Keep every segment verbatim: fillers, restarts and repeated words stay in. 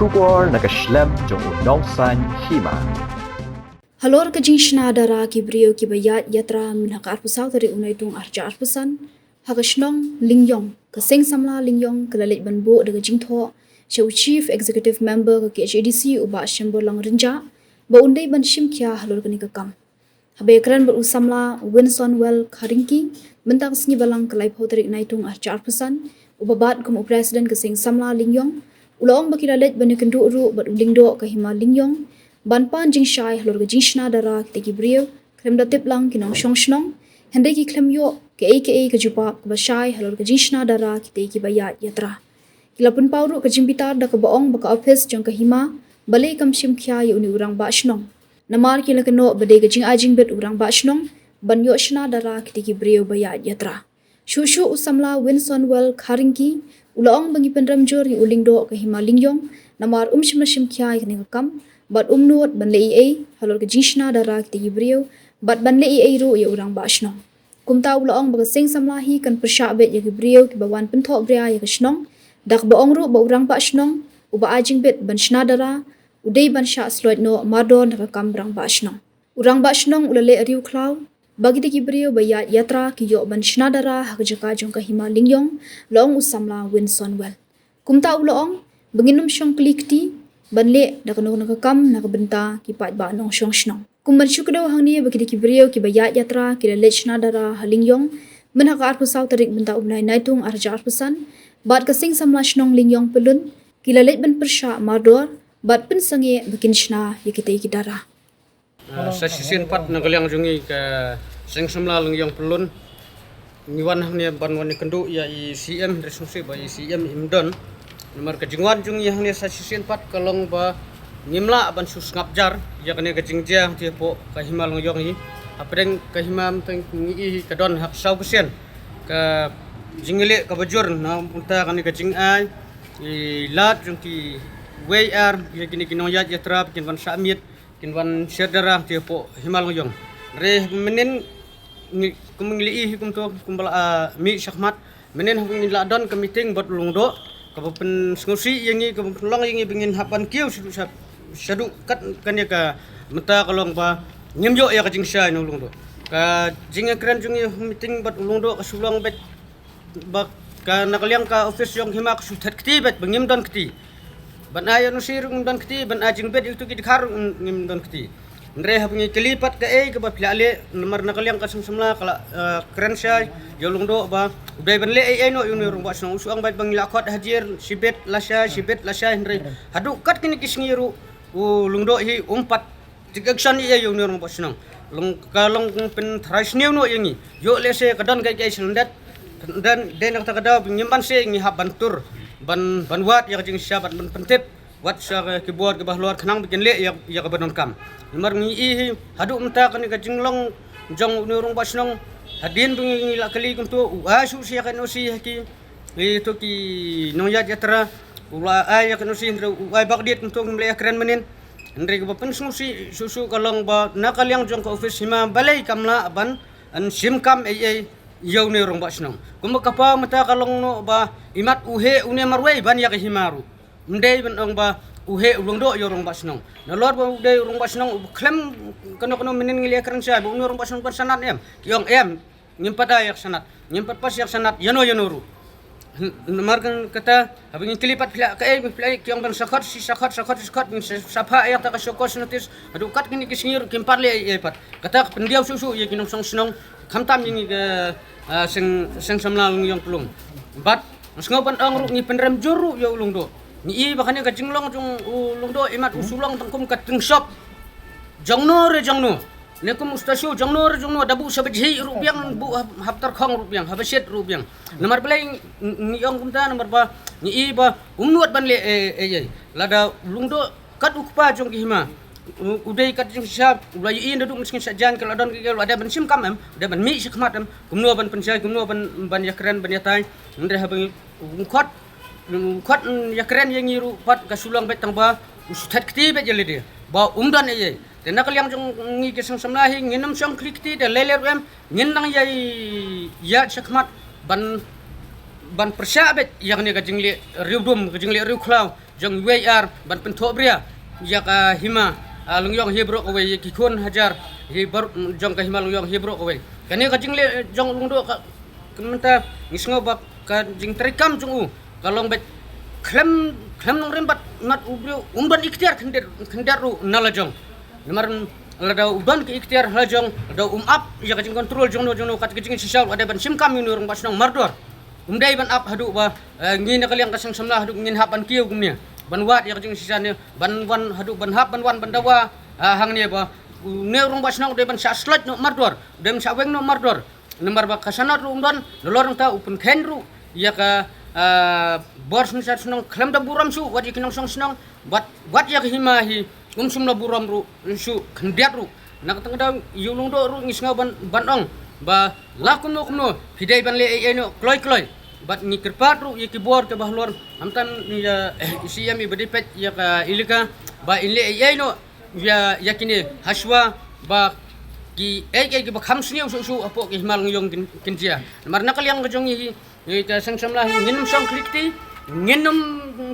Khubor na ka shlem jong u nongsaiñ hima. Halor ka jingshna dara ki briew kiba ïaid ïatra mynha ka arphew saw tarik u Naitung arhajar arphew san, ha ka shnong Lyngïong, ka seng samla Lyngïong ka la leit ban buh da ka jingthoh sha u Chief Executive Member ka K H A D C u Bah Shemborlang Rynjah ba un dei ban shim khia halor kane ka kam. Haba ïakren bad u samla Winsonwell Kharingki mynta ka sngi Balang ka laiphew tarik Naitung arhajar arphew san, uba bat kum u President ka seng samla Lyngïong, u la ong ba ki la leit ban ïakynduh ruh bad u lyngdoh ka hima Lyngïong ban pan jingshai halor ka jingshna dara kita ki briew, khlem da tip lang ki nongshong shnong, hynrei ki khlem ïoh kaei kaei ka jubab kaba shai halor ka jingshna dara kita kiba ïaid ïatra. Ki la pynpaw ruh ka jingbitar da kaba ong ba ka ophis jong ka hima balei kam shim khia ïa une u rangbah shnong. Namar ki la kynnoh ba dei ka jingai jingbit u rangbah shnong ban ïoh shna dara kita ki briew ba ïaid ïatra. Shuh shuh u samla Winsonwell Kharingki u la ong ba ngi pynrem jur ïa u lyngdoh ka hima Lyngïong, namar um shym la shim khia ïa kane ka kam bad um nud ban leh ei ei halor ka jingshna dara kita ki briew bad ban leh ei ei ruh ïa u rangbah shnong. Kumta u la ong ba ka seng samla hi kan pyrshah beit ïa ki briew kiba wan pynthoh bria ïa ka shnong, da kaba ong ruh ba u rangbah shnong uba ai jingbit ban shna dara u dei ban shah sloit noh mardor na ka kam rangbah shnong. U rangbah shnong u la leh riewkhlaw ba kita ki briew ba ïaid ïatra ki ïoh ban shna dara ha ka jaka jong ka hima Lyngïong, la ong u samla Winsonwell. Kumta u la ong ba ngin ym shong kli kti ban leh da kano kano ka kam na ka bynta ki paidbah nongshong shnong. Kum ban shu kdew hangne ba kita ki briew kiba ïaid ïatra ki la leit shna dara ha Lyngïong mynha ka arphew saw tarik mynta u bnai Naitung arhajar arphew san, bad ka seng samla shnong Lyngïong Pyllun ki la leit ban pyrshah mardor bad pynsangeh ba kin shna ïa kita ki dara. Ah, sa shisien pat na ka liang jong ngi ka seng samla Lyngïong Pyllun, ngi wan hangne ban wan ïakynduh ïa i C M, hynrei sngewsih ba i C M im don. Namar ka jingwan jong ngi hangne sa shisien pat ka long ba ngim lah ban shu sngap jar ïa kane ka jingjia hangtei hapoh ka hima Lyngïong hi. Hapdeng ka hima mynta ngi i hi ka don ha ka saw ka sien ka jingïaleh kaba jur na bynta kane ka jingai i lad jong kiwei ar ïa kine ki nongïaid ïatrep kin wan shah miet, kin wan shet dara hangtei hapoh hima Lyngïong. Hynrei mynnin ngi, kum ngi la i hi kumto, kumba la, ah, mih shakhmat, mynnin haba ngi la don ka meeting bad u Lyngdoh kaba pynsngewsih ïa ngi, kaba pynlong ïa ngi ba ngin hap ban kiew shaduh, shaduh kat kane ka mynta ka long ba ngim ïoh ïa ka jingshai na u Lyngdoh. Ka jingïakren jong ngi ha meeting bad u Lyngdoh ka shu long beit ba ka na ka liang ka office jong hima ka shu thet kti beit ba ngim don kti. Ban ai N O C ruh ngim don kti, ban ai jingbit ïa kito ki dkhar ruh ngim don kti. Hynrei haba ngi kylli pat kaei kaba phi la leh, namar na ka liang ka seng samla ka la, eh, kren shai ïa u Lyngdoh ba u dei ban leh ei ei noh ïa une u rangbah shnong, u shu ong beit ba ngi la khot hajiar shibit lashai, shibit lashai, hynrei haduh kat kine ki sngi ruh u Lyngdoh hi um pat take action ïa une u rangbah shnong. Long ka long pynthrai sniew noh ïa ngi. Ïoh lehse ka don kaei kaei sha lyndet. Don, dei na kata ka daw ba ngim banse ngi hap ban tur ban, ban wad ïa ka jingshisha bad ban pyntip wat sha ki bor kiba halor khnang ba kin leh ïa, ïa kaba donkam. Namar ngi i hi haduh mynta kane ka jinglong jong une u rangbah shnong, hadien ba ngi la kylli kumto u ai shuh shuh ïa ka N O C ha ki, ïa kito ki nongïaid ïatra, u la ai ïa ka N O C hynrei u ai bakdiat kumto ngim leh ïakren mynnin. Hynrei kaba pynsngewsih shuh shuh ka long ba na ka liang jong ka office hima balei kam lah ban shim kam ei ei ïa une u rangbah shnong. Kumba ka paw mynta ka long noh ba imat u heh une marwei ban ïa ka hima ruh. Ym dei ban ong ba u heh u Lyngdoh ïa u rangbah shnong. Nalor ba u dei u rangbah shnong u khlem kano kano mynnin ngi leh ïakren shai ba une u rangbah shnong ban sanad em. Ki ong em. Ngim pat ai ïa ka sanad, ngim pat pass ïa ka sanad ïano ïano ruh. Namar kata haba ngi kylli pat phi la kaei, phi la ki ong ban sa khot, shi sa khot, sa khot, sa khot, ngi sa, sa phah ïa kata ka show cause notice. Haduh kat kine ki sngi ruh kim pat leh ei ei pat. Kata ka pyndiaw shuh shuh ïa ki nongshong shnong, khamtam ïa ngi ka, ah, seng, seng samla Lyngïong Pyllun. Bad nga sngew ban ong ruh ngi pynrem jur ruh ïa u Lyngdoh. Ngi i ba kane ka jinglong jong u Lyngdoh imat u shu long tang kum ka tyngshop jongno re jongno. Ne kum u statue jongno re jongno da buh sha ba jhieh ruh biang, buh hap, hap tyrkhong ruh biang, hap ba shet ruh biang. Namar balei ngi, ngi ong kumta, namar ba ngi i ba um nud ban leh ei ei ei. Lada u Lyngdoh kat u kpa jong ki hima, u, u dei kat jingshisha, u la ïohi naduh mynsngi sha jan, ka la don ki, u la dei ban shim kam em, u dei ban mih shakhmat em, kumno ban pynshai, kumno ban, ban ïakren, ban ïatai. Hynrei haba ngi, u khot, u khot, mm, ïakren ïa ngi ruh pat ka shu long beit tang ba u shu thet kti beit ïa lade ba um don ei ei. Te na ka liang jong ngi ki seng samla hi ngin ym shong kli kti te lei lei ruh em, ngin nang ïai ïaid shakhmat ban, Ban pyrshah beit ïa kane ka jingleh riewdum, ka jingleh riewkhlaw jong U A R ban pynthohbria ïa ka hima, ah, Longïong hi baroh kawei, ïa ki khun hajar hi bar-, jong ka hima Longïong hi baroh kawei. Kane ka jingleh jong u Longdoh ka, ka mynta ngi sngew ba ka jingtrei kam jong u ka long beit khlem, khlem nongrim bad mat u briew um don iktiar khyndiat, khyndiat ruh na la jong. Namar lada u don ki iktiar ha la jong, lada um ap ïa ka jingkontrol jong no jong no, kat ka jingshisha u dei ban shim kam ïa u rangbah shnong mardor. Um dei ban ap haduh ba, eh, ngi na ka liang ka seng samla haduh ngin hap ban kiew kumne, ban wad ïa ka jingshisha ne, ban wan haduh ban hap ban wan ban dawa, ah, hangne ba une u rangbah shnong u dei ban shah slot noh mardor, u dei ban shah weng noh mardor. Namar ba ka sanad ruh um don, nalor nangta u pynkheiñ ruh ïa ka, ah, bor synshar shnong khlem da burom shuh wat ïa ki nongshong shnong, bad wat ïa ka hima hi um shym la burom ruh shuh khyndiat ruh. Na ka tang ka daw ïa u Longdoh ruh ngi sngew ban, ban ong ba la kumno kumno phi dei ban leh ei ei noh kloi kloi. Bad ngi kyrpad ruh ïa ki bor kiba halor, khamtam ïa i C M iba dei peit ïa ka elaka, ba in leh ei ei noh ïa, ïa kine hashwa ba ki ei ei kiba kham sniew shuh shuh hapoh ka hima Longïong kin, kin jia. Namar na ka liang ka jong ngi hi, ngi ka seng samla hi ngin ym shong khlieh kti, ngin ym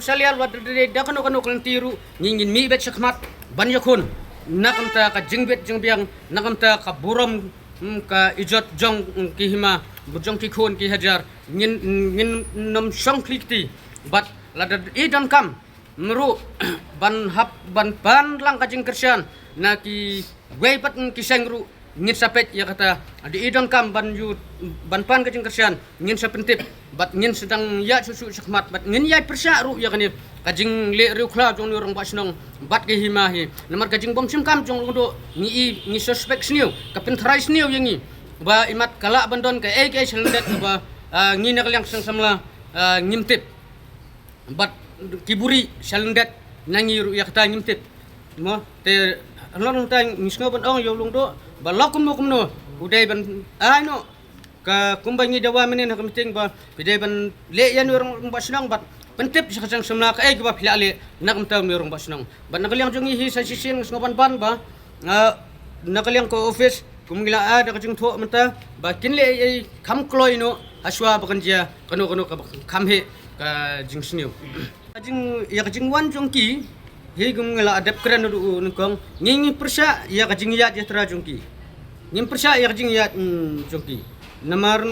salia wat da, da, da kano kano ka lynti ruh, ngi ngin mih beit shakhmat ban ïakhun na ka bynta ka jingbit jingbiang, na ka bynta ka burom, mm, ka ijot jong, mm, ki hima, jong ki khun ki hajar, ngin, ngin ym shong khlieh kti. Bad lada i donkam ruh ban hap ban pan lang ka jingkyrshan na kiwei pat ki seng ruh ngin sa peit ïa kata. Lada i donkam ban ïoh ban pan ka jingkyrshan ngin sa pyntip bad ngin sa dang ïaid shuh shuh shakhmat bad ngin ïai pyrshah ruh ïa kane ka jingleh riewkhlaw jong une u rangbah shnong bad ka hima hi. Namar ka jingbym shim kam jong u Longdoh ngi i, ngi suspect sniew, ka pyntharai sniew ïa ngi ba imat ka lah ban don kaei kaei shalyndet ba, ah, ngi na ka liang ka seng samla, ah, ngim tip. Bad ki buri shalyndet na ngi ruh ïa kata ngim tip. Mo, te halor nangta ngi sngew ban ong ïa u Longdoh ba la kumno kumno u dei ban ai noh ka, kumba ngi dawa mynnin ha ka meeting ba phi dei ban leh ïa une u rangbah shnong bad pyntip sha ka seng samla kaei kaba phi lah leh na ka bynta une u rangbah shnong. Bad na ka liang jong ngi hi sa shisien ngi sngew ban ban ba, ah, na ka liang ka office kum ngi la ai da ka jingthoh mynta ba kin leh ei ei kham kloi noh hashwa ba kan jia kano kano kaba kham heh ka jingsniew. Ka jing, ïa ka jingwan jong ki hi kum ngi la dep kren ruh nyngkong, ngi, ngi pyrshah ïa ka jingïaid ïatyrwa jong ki. Ngim pyrshah ïa ka jingïaid, mm, jong ki. Namar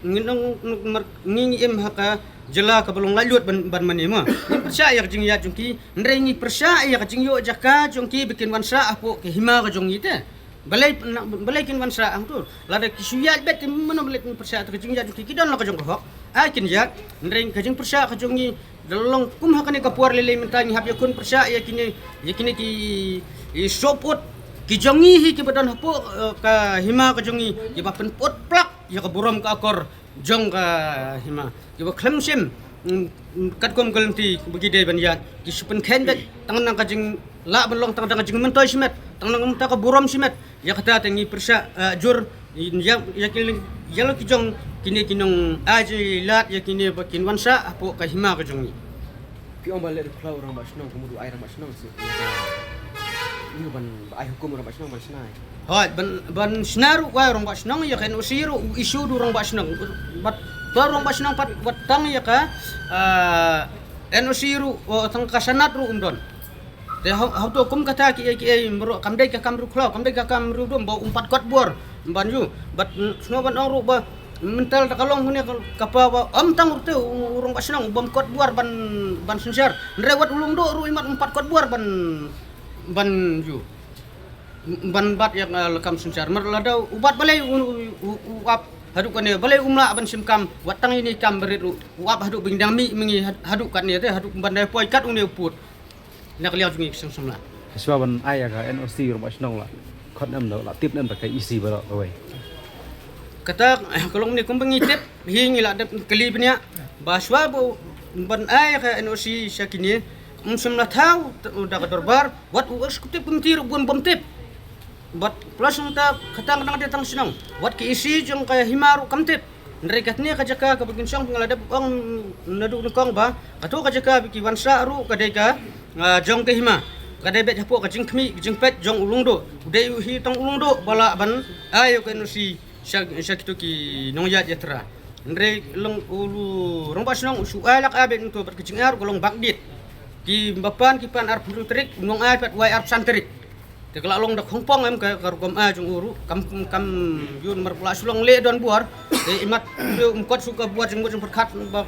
ngi nong, namar ngi, ngi im ha ka jylla kaba long laitluid ban, ban mane mo. Ngim pyrshah ïa ka jingïaid jong ki, hynrei ngi pyrshah ïa ka jingïoh jaka jong ki ba kin wan sah hapoh ka hima ka jong ngi te. Balei, na, balei kin wan sah hangto? Lada ki shu ïaid beit te mano balei kin pyrshah, te ka jingïaid jong ki, ki don la ka jong ka hok. Ai kin ïaid, hynrei ka jingpyrshah ka jong ngi da long kum ha kane ka por lei lei mynta ngi hap ïakhun pyrshah ïa kine, ïa kine ki, i soput ki jong ngi hi kiba don hapoh, eh, ka hima ka jong ngi, kiba pynput plak ïa ka burom ka akor jong ka hima. Kiba khlem shim, mm, mm, katkum ka lynti ba ki dei ban ïaid, ki shu pynkheiñ beit tang na ka jinglah ban long tang na ka jingmyntoi shimet, tang na ka burom shimet. Ïa kata te ngi pyrshah, eh, jur ïa, ïa ki, ïa la ki jong kine ki nong ai jingïalad ïa kine ba kin wan sah hapoh ka hima ka jong ngi. Phi ong ba leh riewkhlaw rangbah shnong, ka mut u ai rangbah shnong seh. Ïa ban ba ai hukum rangbah shnong ban shna. Hooid, ban, ban shna ruh u ai rangbah shnong, ïa ka N O C ruh u issue da u rangbah shnong. Bad to rangbah shnong pat wat tang ïa ka, ah, N O C ruh, oh, tang ka sanad ruh um don. Te hau, hau to kum kata kiei kiei mrok kam dei ka kam riewkhlaw, kam dei ka kam riewdum ba um pat kot bor ban ïoh. Bad, mm, sngew ban ong ruh ba mynta da ka long hune ka, ka pa ba ym tang ruh te u, u rangbah shnong u bym kot bor ban, ban synshar. Hynrei wat u Longdoh ruh imat um pat kot bor ban, ban ïoh. Ban bat ïa, eh, la kam synshar. Mar lada u bat balei u, u, u, u ap haduh kane, balei um lah ban shim kam, wat tang ine i kam barit ruh u ap haduh ba ngi dang mih ma ngi had-, haduh katne te, haduh ban dei poi kat une u pud. Na ka liang jong ngi ki seng samla. Hashwa ban ai ïa ka N O C rangbah shnong la khot ne em, la tip ne em da ka E C baroh kawei? Kata ka long ne kumba ngi tip hi ngi la dep kylli bniah ba hashwa ba ban ai ïa ka N O C sha kine, um shym la thaw da ka dorbar, wat u executive committee ruh bun bym tip. Bad plus nangta kata ka dang dei tang shnong, wat ka E C jong ka hima ruh kam tip. Hynrei katne ka jaka kaba kin shong, nga la dep ong naduh nyngkong ba kato ka jaka ba ki wan sah ruh ka dei ka, ah, jong ka hima, ka dei beit hapoh ka jingkhmih ka jingpeit jong u Longdoh. U dei u hi tang u Longdoh ba lah ban ai ïa ka N O C sha, sha kito ki nongïaid ïatyrwa. Hynrei long u rangbah shnong u shu ai lak ai beit mynta bad ka jingaiñ ruh ka long bakdiat. Ki ba pan ki pan arphew tarik, u nong ai pat wai arphew san tarik. Te ka la long da khongpong em ka, ka rukom ai jong u ruh kam, kam ïoh namar u la shu long leh don bor. Te imat ïoh um kot shu ka bor jingmut jingpyrkhat ba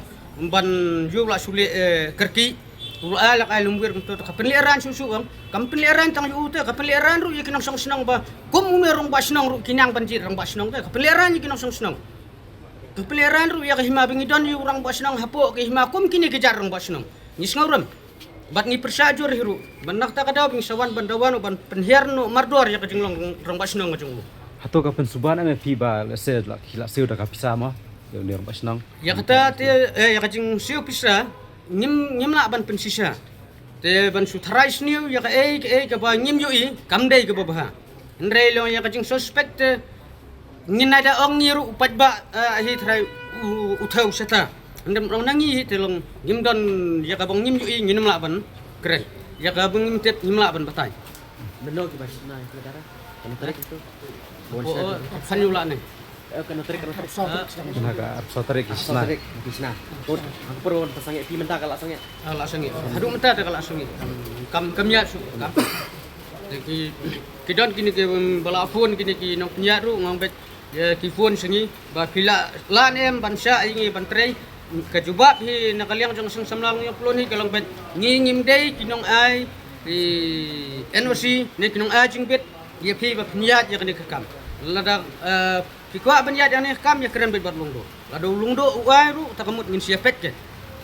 ban ïoh u la shu leh, eh, kyrkieh. U la ai lak ai lum wir kumto te ka pynlehrain shuh shuh em. Kam pynlehrain tang ïa u te, ka pynlehrain ruh ïa ki nongshong shnong ba kum une rangbah shnong ruh ki nang ban jied rangbah shnong te, ka pynlehrain ïa ki nongshong shnong. Ka pynlehrain ruh ïa ka hima ba ngi don ïa u rangbah shnong hapoh ka hima kum kine ki jait rangbah shnong. Ngi sngewrem. Bad ngi pyrshah jur hi ruh. Ban na kata ka daw ba ngi sa wan ban dawa noh ban pynhiar noh mardor ïa ka jinglong rangbah shnong ka jong u. Hato ka pynsuba na me phi ba lehse la ki la siew da ka pisa mo? Ïa une rangbah shnong. Ïa kata te, eh, ïa ka jingsiew pisa ngim, ngim lah ban pynshisha. Te ban shu tharai sniew ïa kaei kaei kaba ngim ïohi kam dei kaba bha. Hynrei long ïa ka jingsuspect te ngin ai da ong ngi ruh u paidbah, eh, hi tharai u, u thew seta. Hynrei ong na ngi hi te long ngim don ïa kaba ngim ïohi ngin ym lah ban kren. Ïa kaba ngim tip ngim lah ban batai. Mynno ki ba shna ki dara? Kano tarik itu? Bun shna. Phan yu la ne. Eh, kano tarik, kano tarik? Na ka arphew tarik ki shna. Tarik ki shna. Kut, aku perlu ta sangeh pi mynta ka la sangeh. Ah, la sangeh. Haduh mynta te ka la sangeh. Kam, kam ïa shu kam. Te ki, ki don kine ki, um, ba la phone kine ki nongpynïaid ruh nga ong beit ïa ki phone sha ngi ba phi la, la ne em ban shah ïa ngi ban trei. Ka jubab hi na ka liang jong seng samla Nongïampylun hi ka long beit ngi ngim dei ki nong ai, i, N O C ne ki nong ai jingbit ïa phi ba phin ïaid ïa kane ka kam. Lada, eh, phi kwah ban ïaid ïa kane ka kam ïa kren beit bad u lyngdoh. Lada u lyngdoh u ai ruh ta ka mut ngin sa ïa peit ke.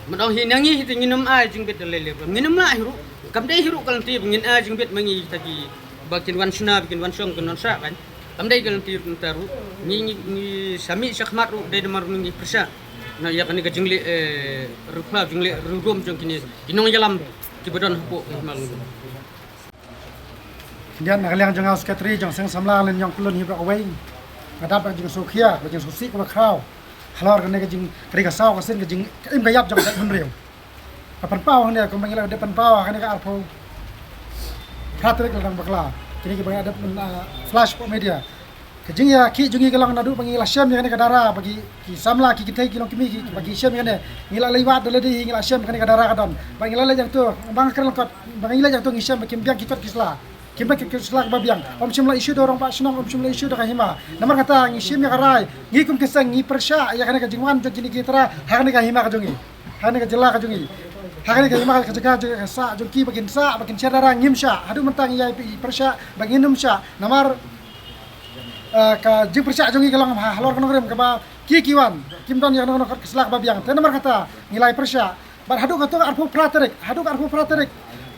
Mut ong hi na ngi hi te ngin ym ai jingbit da lei lei. Ngin ym lah hi ruh. Kam dei hi ruh ka lynti ba ngin ai jingbit ma ngi ta ki ba kin wan shna ba kin wan shong kin wan shah kan. Kam dei ka lynti ruh mynta ruh. Ngi, ngi, ngi sa mih shakhmat ruh dei namar ngi pyrshah na ïa kane ka jingleh, eh, riewphyllaw jingleh riewdum jong kine ki nongïalam kiba don hapoh ka hima Lyngdoh. Khyndiat na ka liang jong nga u secretary jong seng samla Nongïampylun hi baroh kawei. Nga dap ka jingsngewkhia, ka jingsngewsih kaba khraw halor kane ka jing, ka dei ka saw ka sien ka jing, ka im ka ïap jong ka jaitbynriew. Ka pynpaw hangne kumba ngi la dep pynpaw ha kane ka arphew phra tarik la dang bakla. Kine kiba ngi la dep, ah, flash hapoh media. Ka jingïakhih jong ngi ka long naduh ba ngi la shem ïa kane ka dara ba ki, ki samla ki kynthei ki longkmie ki, ba ki shem ïa kane. Ngi la leit wad da lade hi ngi la shem kane ka dara ka don. Ba ngi la leit hangto ba nga kren lyngkot ba ngi leit hangto ngi shem ba kim biang ki kot ki sla. Kim biang ki kot ki sla kaba biang. Ym shym la issue da u rangbah shnong, ym shym la issue da ka hima. Namar kata ngi shem ïa ka rai, ngi kum ki seng ngi pyrshah ïa kane ka jingwan jong kine ki trai ha kane ka hima ka jong ngi. Ha kane ka jylla ka jong ngi. Ha kane ka hima ka jaka jong ka sah jong ki ba kin sah ba kin sher dara ngim shah. Haduh mynta ngi ïai pyrshah ba ngin ym shah. Namar, eh, ka jingpyrshah jong ngi ka long ha halor ka nongrim kaba ki ki wan kim don ïa ka nongrim ka sla kaba biang. Te namar kata ngi la ïai pyrshah. Bad haduh kato ka arphew phra tarik, haduh ka arphew phra tarik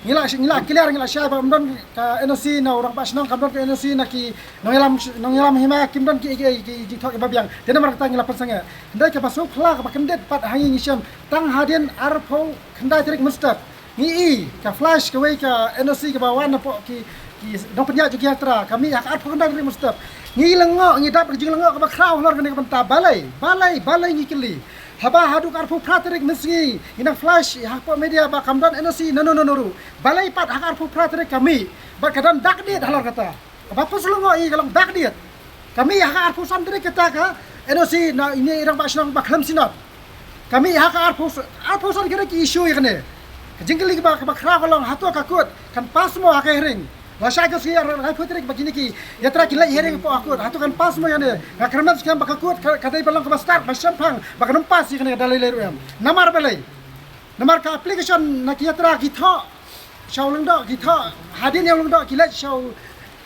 ngi la, ngi la clear, ngi la shai ba ym don ka N O C na u rangbah shnong, kam don ka N O C na ki nongïalam, nongïalam hima, kim don ki, ki, ki jingthoh kiba biang. Te namar kata ngi la pynsangeh. Hynrei kaba sngewphylla kaba kyndit pat ha ngi ngi shem tang hadien arphew khyndai tarik mynstep. Ngi i ka flash kawei ka N O C kaba wan napoh ki, ki nongpynïaid jong ki ïatrei, ka mih ha ka arphew khyndai tarik mynstep. Ngi lyngngoh, ngi dap ka jinglyngngoh kaba khraw halor kane ka bynta. Balei, balei, balei ngi kylli. Haba haduh ka arphew phra tarik mynsngi ngi nang flash hapoh media ba kam don N O C nano nano ruh. Balei pat ha ka arphew phra tarik ka mih bad ka don dak diet halor kata. Kaba pynslyngngoh ïa ka long dak diet. Ka mih ha ka arphew san tarik kata ka N O C na ine i rangbah shnong ba khlem synod. Ka mih ha ka arphew, arphew san ka dei ki issue ïa kane. Ka jingkylli kaba, kaba khraw ka long hato ka kut kan pass mo ha ka hearing. Lashai ka sngi arphew tarik ba kine ki ïatrei ki leit hearing hapoh ka kut. Hato kan pass mo ïa kane. Nga kyrmen skhem ba ka kut ka, ka dei ban long kaba stad ba shemphang ba kan ym pass ïa kane ka da lei lei ruh em. Namar balei? Namar ka application na ki ïatrei ki thoh sha u lyngdoh, ki thoh hadien ïa u lyngdoh ki leit sha u,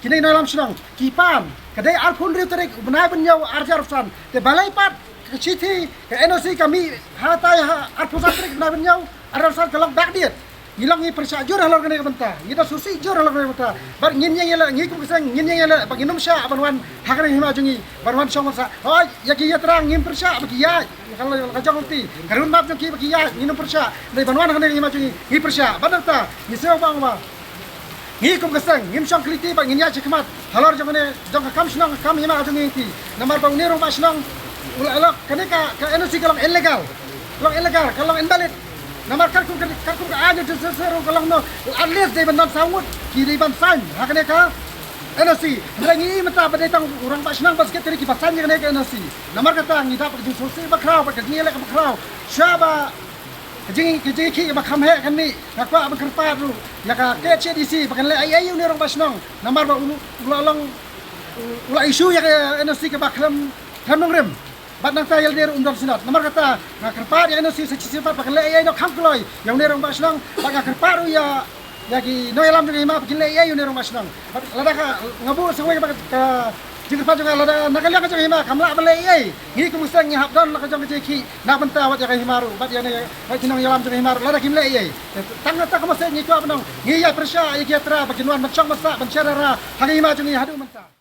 kine ki nongïalam shnong ki pan. Ka dei arphew hynriew tarik u bnai ba hynñiew arhajar arphew san. Te balei pat ka shithi ka N O C ka mih hatai ha arphew san tarik bnai ba hynñiew arhajar arphew san ka long dak diet. Ngi long ngi pyrshah jur halor kane ka bynta, ngi da sngewsih jur halor kane ka bynta. Bad ngin ïeng ïaleh, ngi kum ka seng ngin ïeng ïaleh ba ngin ym shah ban wan ha kane ka hima jong ngi ban wan shong wan sah. Hooid, ïa ki ïatrei ngim pyrshah ba ki ïaid. Ka la, ka jong lynti, ka ruh map jong ki ba ki ïaid, ngin ym pyrshah. Dei ban wan ha kane ka hima jong ngi, ngi pyrshah. Bad nangta ngi sngew ba, ba ngi kum ka seng ngim shong kylli bad ngin ïaid shakhmat halor jong kane, jong ka kam shnong, ka kam hima jong ngi. Namar ba une u rangbah shnong u la lok, kane ka, ka N O C ka long illegal. Ka long illegal, ka long invalid. Namar katkum ka, katkum ka aiñ jong Jaiñtia Shisha ruh ka long noh, at least dei ban don saw ngut ki dei ban sign ha kane ka N O C. Hynrei ngi mynta ba dei tang u rangbah shnong bad secretary kiba sign ïa kane ka N O C. Namar kata ngi dap ka jingsngewsih bakhraw bad ka jingïaleh bakhraw. Shuwa ba ka jing ka jingkhih ba kham heh kan mih, nga kwah ban kyrpad ruh ïa ka K H A D C ba kan leh ei ei ïa une u rangbah shnong. Namar ba u la long, u la issue ïa ka N O C kaba khlem khlem nongrim. Bad nangta ïa lade ruh um don synod. Namar kata nga kyrpad ïa N O C sa shisien pat ba kan leh ei ei noh kham kloi ïa une u rangbah shnong. Bad nga kyrpad ruh ïa ïa ki nongïalam jong ka hima ba kin leh ei ei ïa une u rangbah shnong. Bad lada ka nga buh sa kawei ka jingkyrpad jong nga, lada na ka liang ka jong ka hima kam lah ban leh ei ei, ngi kum ka seng ngi hap don la ka jong ka jingkhih na ka bynta wat ïa ka hima ruh bad ïa ne wat ki nongïalam jong ka hima ruh lada kim leh ei ei. Tang kata ka message ngi kwah ban ong, ngi ïa pyrshah ïa ki ïatreilang ba kin wan ban shong ban sah ban sher ïa ka hima jong ngi haduh mynta.